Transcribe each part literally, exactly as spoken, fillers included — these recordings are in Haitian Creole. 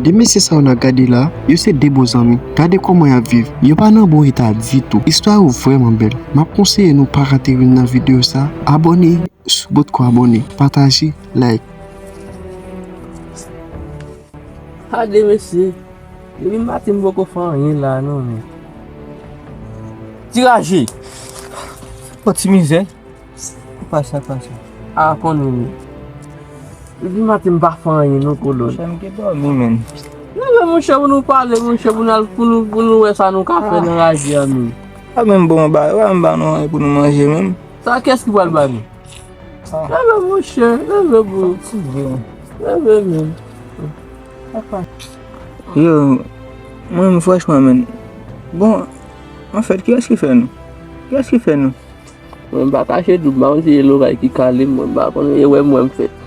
De mesye sa yo n ap gade la, yo se de bon zanmi. Gade kòman y ap viv. Yo pa nan bon eta ditou. Istwa yo vrèman bèl. M ap konseye nou pa rate youn nan videyo sa. Abòne si w potko abòne. Pataje, like. Gade mesye. Depi maten m poko fè anyen la non men. Ti Raje. Pòt ti mizè. Pa sa, pa sa. A konnen wi. Depi maten m pa fè anyen non kolòn. Monchè, m te dòmi menm. Leve monchè pou nou pale monchè pou n al pou nou pou nou wè sa nou ka fè nan raje a menm. Pa menm bon ba, pa menm ba nou anyen pou nou manje menm. Sa kiyès ki pral ba nou? Leve monchè, leve bro. Fatige wi. Leve menm. Yo, mwen menm franchman menm. Bon, anfèt, kiyès ki fè nou? Kiyès ki fè nou? Mwen m pa kache di w, m pa konn si e loray ki kale m, mwen m pa konn, e wè m wè m fèt.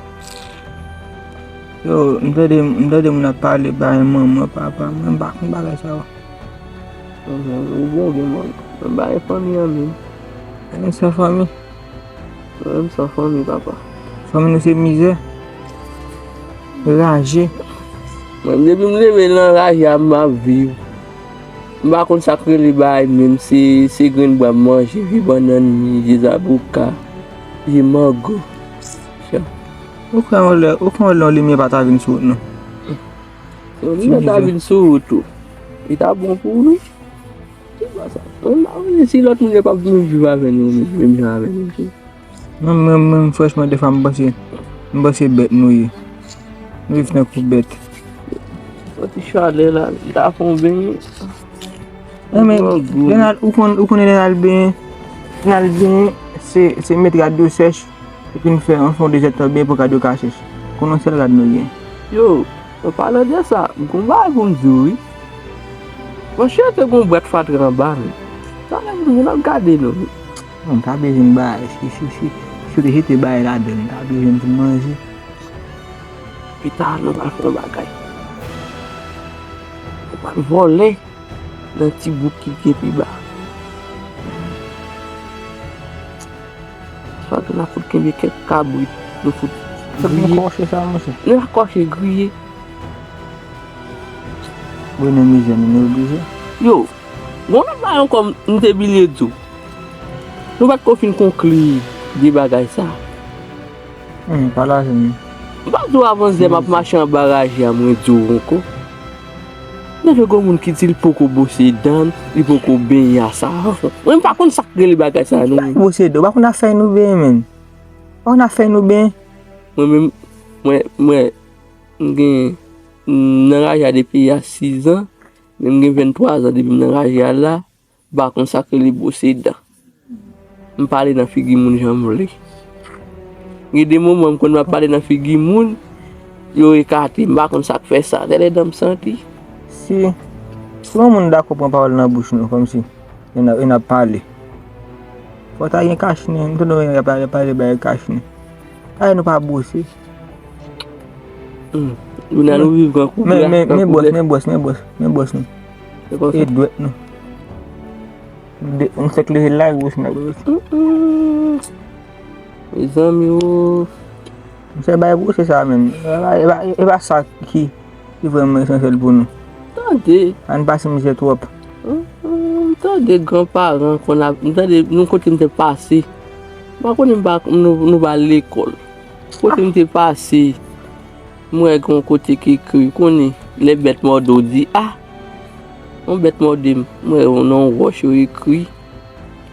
Yo, m tande, m tande moun ap pale bay manman, papa, mwen m pa konn bagay sa yo. Ou bon gen mwen, mwen m pa gen fanmi an menm. Mwen san fanmi. Mwen m san fanmi, papa. Fanmi nou se mizè, raje. Mwen depi m leve nan raje a m ap viv. M pa konn sa k rele bagay menm, se, se grenn bwa m manje, vye bannann, vye zaboka, vye mango. Sa. Ou kwè yon lè, ou kwè yon lè yon limyè pa ta vin sou wout nou? Yon limyè ta vin sou wout ou. Li ta bon pou nou. Se pa sa. Mwen pa konnen si lòt moun yo p ap vin viv avè nou menm, menm jan avè nou tou. Mwen, mwen, mwen, franchman, defwa m panse, m panse bèt nou ye. Nou viv tankou bèt. Yon ti chalè la, m ta fè yon benyen. Mwen, men, Renald, ou konn, ou konnen lè n al benyen, lè n al benyen, se, se met rad yo sèch, epi n fè, n fè yon dezèt tan benyen pou rad yo ka sèch. Konnen yon sèl rad nou gen. Yo, an palan de sa, m gon bagay pou m di w wi. Monchè, te gon bwat fatra anba nou. Talè pou nou vin ap gade nou. Bon, m ta bezwen bay, si, si, si, si w te jete bay ladan l, m ta bezwen pou m manje. Pita, nou pral fè yon bagay. Nou pral vòlè nan ti bouk ki gen pi ba. Swa ke n a fout kenbe kèk kabrit, nou fout griye. Sa ki nan kòche sa, monchè? Nou lakòche griye. Bonè mizè nou, nou oblije. Yo, gon lòt bagay ankò m te bliye di w. Nou pa t ko fin konkli de bagay sa. Hmm, pa lajan m. M pa di w avan zè m ap mache anba raje a, mwen di w ankò. Leve gon moun ki di l poko bwose dan l, li poko benyen a savon. Mwen m pa konn sa k rele bagay sa non. Bay bwose dan, w pa konn afè nou benyen menm. W pa konn afè nou benyen. Mwen menm, mwen, mwen, m gen, m nan raje a depi a sizan, men m gen venntwa zan depi m nan raje a la. M pa konn sa k rele bwose dan. M pale nan figi moun jan m vle. Gen de moman m konn m ap pale nan figi moun, yo ekate, m pa konn sa k fè sa. Tèlè dan m santi. Si, si yon moun dakò pran pawòl nan bouch nou, kòmsi, e n ap, e n ap pale. Fò ta gen kachnen, m tande y ap pale, pale bay kachnen. Ay, nou pa bwose. Hmm. Youn nan nou viv gran koup la, men, men, men bwòs, men bwòs, men bwòs, men bwòs nou. E dwèt nou. De, nou fèk leve la, bwòs nou. Hmm, hmm. Mezanmi, o. M fè bay bwose sa menm. E pa, e pa, e pa sa ki, ki vrèman esansyèl pou nou. Tande. Ann pase mizè twòp. Hmm, hmm, tande granparan konn ap, m tande nou kote m te pase. M pa konnen m pa, nou, nou pa al lekòl. Kote m te pase, m wè gen yon kote ki ekri, konnen, lè bèt mòde w di, a, yon bèt mòde m, m wè yon nan yon wòch yo ekri,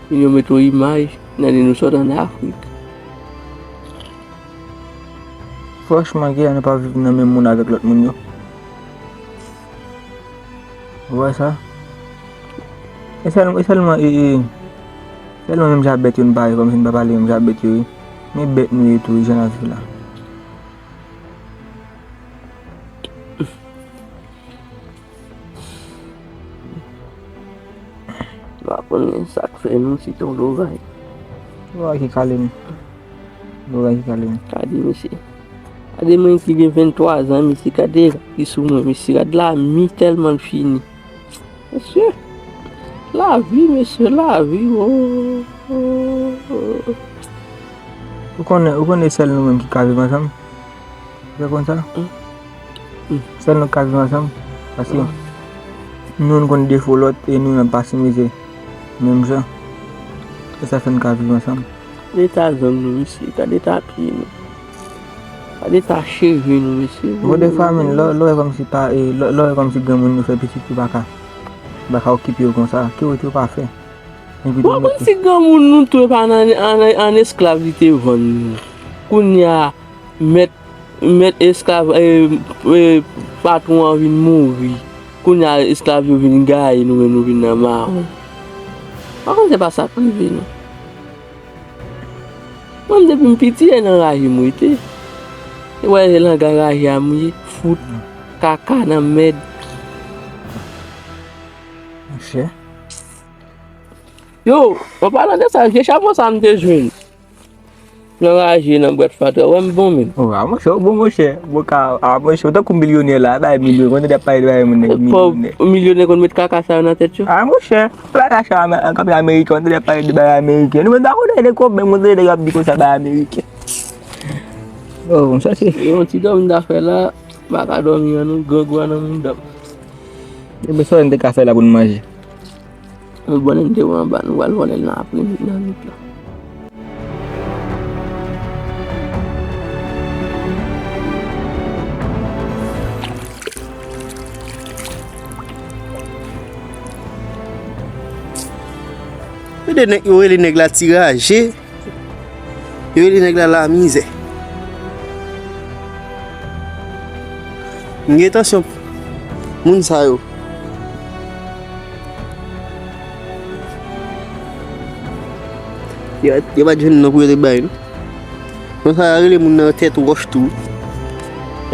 epi yo met yon imaj, nan li nou sot ann Afrik. Franchman, Giyàn pa viv nan menm mond avèk lòt moun yo. Ou wè sa? E sèl-, e sèlman, e, e, sèlman menm jan bèt yo n pa ye, kòmsi n pa pale menm jan bèt yo ye. Men bèt nou ye tou, jan n ap viv la. M pa konnen sa k fè nou, se t on loray. Loray ki kale nou. Loray ki kale nou. Gade, mesye. Gade mwen ki gen venntwa zan, mesye, gade ki sou mwen, mesye, gade lami tèlman l fini. Mesye, lavi, mesye, lavi, o, o, o. Ou konnen, ou konnen sèl nou menm ki ka viv ansanm? Ou te konn sa? Hmm. Sèl nou k ka viv ansanm, paske nou youn konn defo lòt e nou menm pase mizè menm jan. Se sa fè n ka viv ansanm. Gade eta zong nou, mesye. Gade eta pye nou. Gade eta cheve nou, mesye. Bon, defwa, menm, lè, lè w wè kòmsi pa, e, lè, lè w wè kòmsi granmoun yo fè pitit yo pa ka, pa ka okipe yo konsa, ki yo, ki yo pa fè. Epi tou, bon, mèt si granmoun nou tou, e pa nan, an, an esklav li te vann nou. Kounye a, mèt, mèt esklav, e, e, patwon an vin mouri. Kounye a, esklav yo vin gaye, nou menm nou vin nan mawon. Pa konn se pa sa k rive, non. Mwen, depi m piti, e nan raje m rete. E wè, se langa raje a m ye, fout, kaka nan mèd. Monchè. Yo, an palan de sa, vye chapo sa m te jwenn nan raje nan bwat fatra, wè m bon menm. Oh, a monchè, ou bon monchè. Bon ka, a monchè, ou tankou milyonè la, bay milyon, konn tande ap pale de bay moun nèg milyonè. Pòv milyonè konn met kaka sa yo nan tèt yo. A monchè, bagay sa, kanpe ameriken, konn tande ap pale de bay ameriken. Nou menm pa konnen de kòb, men konn tande nèg ap di konsa bay ameriken. Oh, sa se. Yon ti dòmi n ta fè la, m pa ka dòmi an non, grangou a nan mouda m. Ebyen, sa n te ka fè la pou n manje? Nou bwè n te wè anba, nou pral vòlè l nan apre, nan nwit la. Yo de nèg, yo rele nèg la Ti Raje. Yo rele nèg la Lamizè. M gen tansyon moun sa yo. Yo, yo pa t jwenn non pou yo te bay, non. Konsa, y a rele moun nan tèt wòch tou.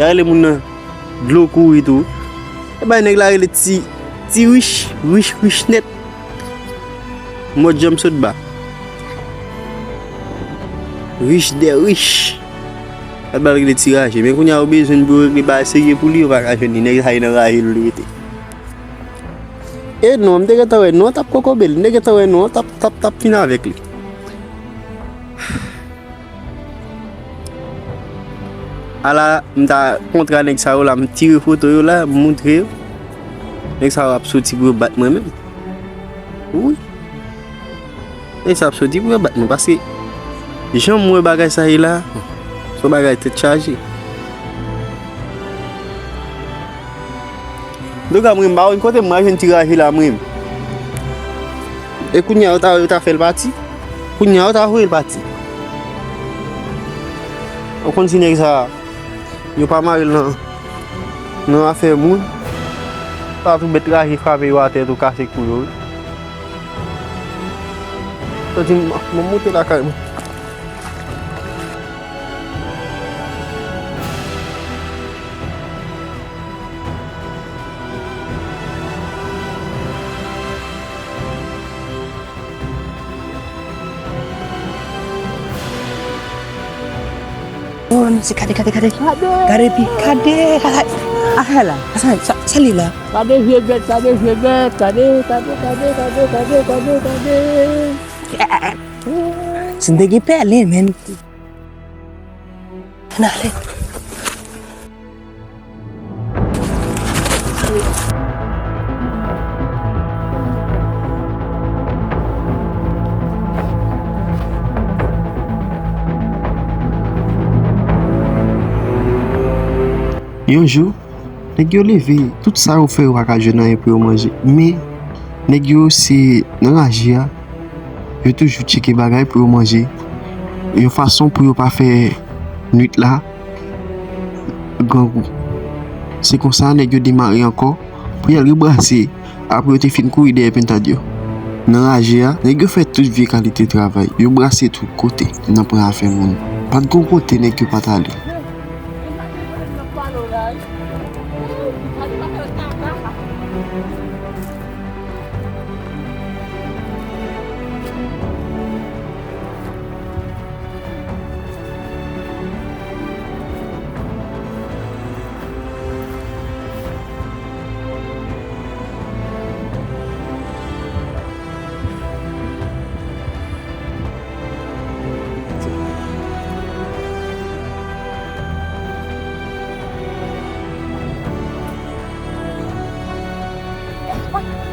Y a rele moun nan dlo kouri tou. E bay nèg la rele ti, ti rich, rich, rich nèt. Mòd janm sot ba. Rich dè rich. Al ba l regle Ti Raje. Men kounye a, ou bezwen pou yo regle bagay serye pou li, yo pa ka jwenn li. Nèg sa, e nan raje l rete. E non, m te gentan wè non an t ap kokobe l. M te gentan wè non an t ap, t ap, t ap fin avèk li. Ala, m ta kontra nèg sa yo la, m tire foto yo la, m moutre yo. Nèg sa yo ap soti pou yo bat mwen menm. Wi. Nèg sa ap soti pou yo bat mwen, paske jan m wè bagay sa ye la, se yon bagay tèt chaje. Antouka, mwen, m pa konn kote m pral jwenn Ti Raje la, mwen. E kounye a, yo ta, yo ta fè l pati. Kounye a, yo ta voye l pati. Ou konn si nèg sa, yo pa mare l nan, nan afè moun. Sa tou bèt raje frape yo atè tou, kase kou yo, wi. Soti, m, m moute lakay mwen. Oh, non, se gade, gade, gade. Gade. Gade, pi, gade, gade. Afè la. Sa, sa, sa li la. Gade vye bèt, gade vye bèt. Gade, gade, gade. Si n te gen pèlen, menm. Ann ale. Yon jou, nèg yo leve, tout sa yo fè, yo pa ka jwenn anyen pou yo manje. Men, nèg yo, se nan raje a, yo toujou tcheke bagay pou yo manje, yon fason pou yo pa fè nwit la grangou. Se konsa, nèg yo demare ankò pou y al rebrase, apre yo te fin kouri dèyè pentad yo. Nan raje a, nèg yo fè tout vye kalite travay. Yo brase tout kote nan pran afè moun. Pa t gon kote nèg yo pa t ale. Mwen.